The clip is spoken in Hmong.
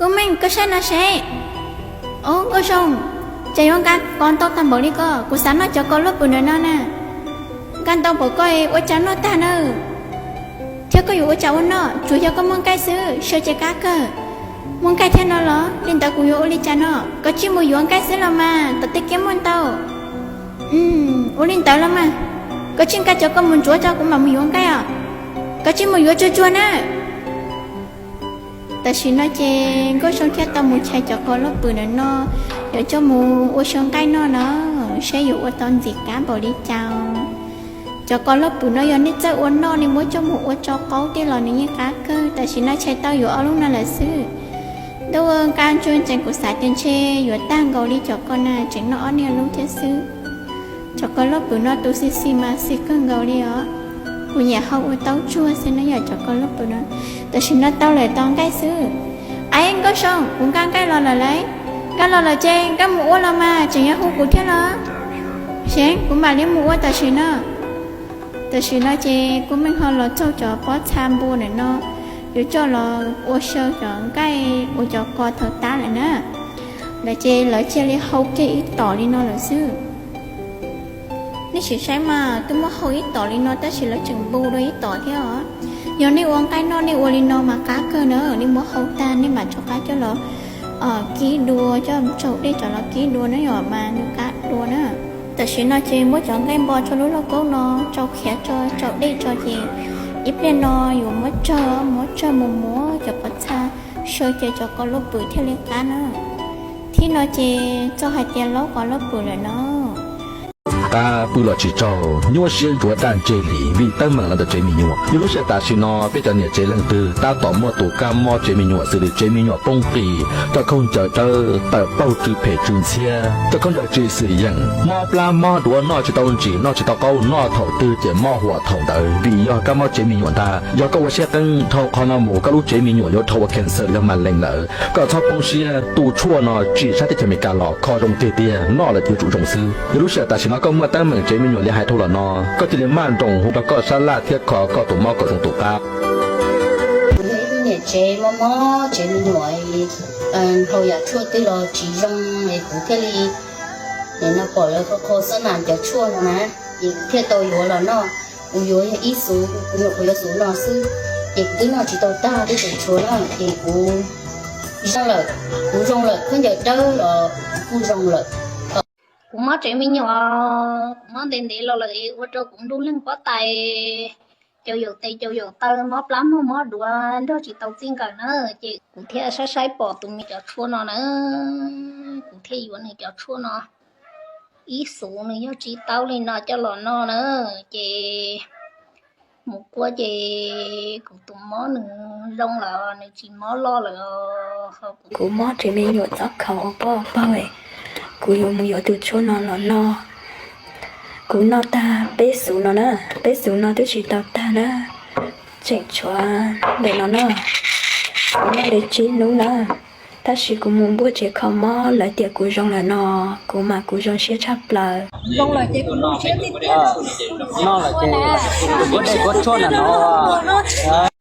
Tub Meej, koj saib no seb. Au, Nkauj Zoo, cas yuav nqa kos ntau tag npaum li ko? Kuv xav noj cov kos lub pwm ntawm no na. Nqa ntau npaum ko ua cas noj tag na? Thiab koj yuav ua cas ua noj? Tsuas yog koj muaj nqaij xwb, saw ces qab kawg. Muaj nqaij thiab no los? Li ntawd kuv yuav ua li cas no? Koj tsij mus yuav nqaij xwb los mas, tom tej kiab muaj ntau. Ua li ntawd los mas, koj tsij nqa cov ko mus ntxuav tso kuv mam mus yuav nqaij os. Koj tsij mus yuav tsuag tsuag na. Tam sim no ces Nkauj Zoo thiaj tau mus chais cov kos lub pwm ntawm no, yuav coj mus ua saw nqaij noj no, saib yuav ua tau ntxim qab npaum li cas. Cov kos lub pwm no yog nej txawj ua noj, nej muab coj mus ua tsau qaub tej los nws yeej qab kawg. Tam sim no chais tau yuav ob lub no lawm xwb. Ntuj, nqa ntsuag ntsees, kuv xav tias ntshe yuav tag nkaus li cov ko na, tseem noj ob niag lub thiab xwb. Cov kos lub pwm no tus xis xis mas xis kawg nkaus li os. Kuv nyiam hau ua taub tsuag xwb no yog cov kos lub pwm no. Tam sim no tau lawm, tau nqaij xwb. Aib, Nkauj Zoo, kuv nqa nqaij los lawm lauj. Nqa los lawm ces koj mus ua los mas, tseem yuav hu kuv thiab los? Seev, kuv mam li mus ua tam sim no. Tam sim no ces Tub Meej ho los txog cov pob txha npua ntawm no, yuav coj los ua saw cov nqaij ua cov kos thaum tab lawm na. Lawv ces lawv cia li hau kiag ib tom li no lawm xwb. Nej sim saib mas, twb muab hau ib tom li no tab sis lawv tseem npu dua ib tom thiab os. Yog nej ua nqaij noj nej ua li no mas qab kawg na, nej muab hau tag nej mam rov qab coj los kib dua, coj tsau dej rov los kib dua na yom mas nws qab dua na. Tam sim no ces muab cov nqaij npo tso lub lauj kaub no, tsau khiav tso, tsau dej tso ces ib pliag no yuav muab tsawg, muab tsawg mus muab cov pob txha saw ces cov kos lub pwm thiaj li qab na. Thib no ces txog hais tias laub kos lub pwm lawm no. Qab pw los tsis tsaug, nyuaj siab ntsuav daj ntseg li vim teeb meem los ntawm tsev me nyuam. Yog lub sij hawm tam sim no peb cov niam tsev leej twg tab tom muaj tus kab mob tsev me nyuam xws li tsev me nyuam poob qis, cov khaub ncaws dawb, tawm paug tsw phem tsw ntxhiab, cov khaub ncaws tsis xwm yeem, mob plab mob duav, noj tsis tau ntsim noj tsis tau qaub, noj thaum twg ces mob huam thaum ntawd vim yog kab mob tsev me nyuam ntag. Yog koj ua siab qeeb dhau qhov no mus koj lub tsev me nyuam yuav dhau ua cancer los yog mas lees lawm. Koj txhob poob siab, tus tshuaj no tsim sab teb chaws Amelikas los kho zoo tiag tiag, noj lawm yuav tsum zoo xwb. Yog lub sij hawm tam sim no koj muaj teeb meem tsev me nyuam li hais dhau los no, koj cia li maj nroos hu rau koj sab laj thiab kho koj tus mob kom zoo tus qab. Kuv yog ib tug niam tsev mob mob tsev me nyuam, dhau yam tshuaj twg los tsis zoo es kuv thiaj li, nim no pom lawv qhau qhau xab nas cov tshuaj no na, es kuv thiaj tau yuav los noj. Kuv yuav yog ib xuv, kuv nyuam qhuav yuav xuv no xwb, ces kuv twb noj tsis tau tag, twb tseem tshuav no ces kuv zoo lawm, kuv zoo lawm, khaub ncaws dawb los kuv kuj zoo lawm. Kuv mob tsev me nyuam, kuv mob ntev ntev los lawm es ua rau kuv ntuj leeg pob tais, caum yaum tes caum yaum taw, mob plab mob mob duav nrog tsis tau txij nkawm na, ces kuv thiaj saib saib pom tus me cov tshuaj no na, kuv thiaj yuav nws cov tshuaj no ib xuv, nws yog tsis tau li no coj los noj na, ces mus kuaj ces kuv tus mob nws zoo lawm, nws tsis mob loj lawm. Kuv mob tsev me nyuam txob khaum ua poj paug, kuv yuav mus yuav tus tshuaj no los noj. Kuv noj tag peb xuv no na, peb xuv no twb tsis tau tag na, tseem tshuav ntawm no na. Kuv noj li tsib hnub na, tab sis kuv mus npuaj tsev kho mob lawv tias kuv zoo lawm no, kuv mas kuv zoo siab tshaj plaws. Zoo lawm ces kuv zoo siab tiag tiag. Noj lawm ces kuv dej kuv tshuaj na no.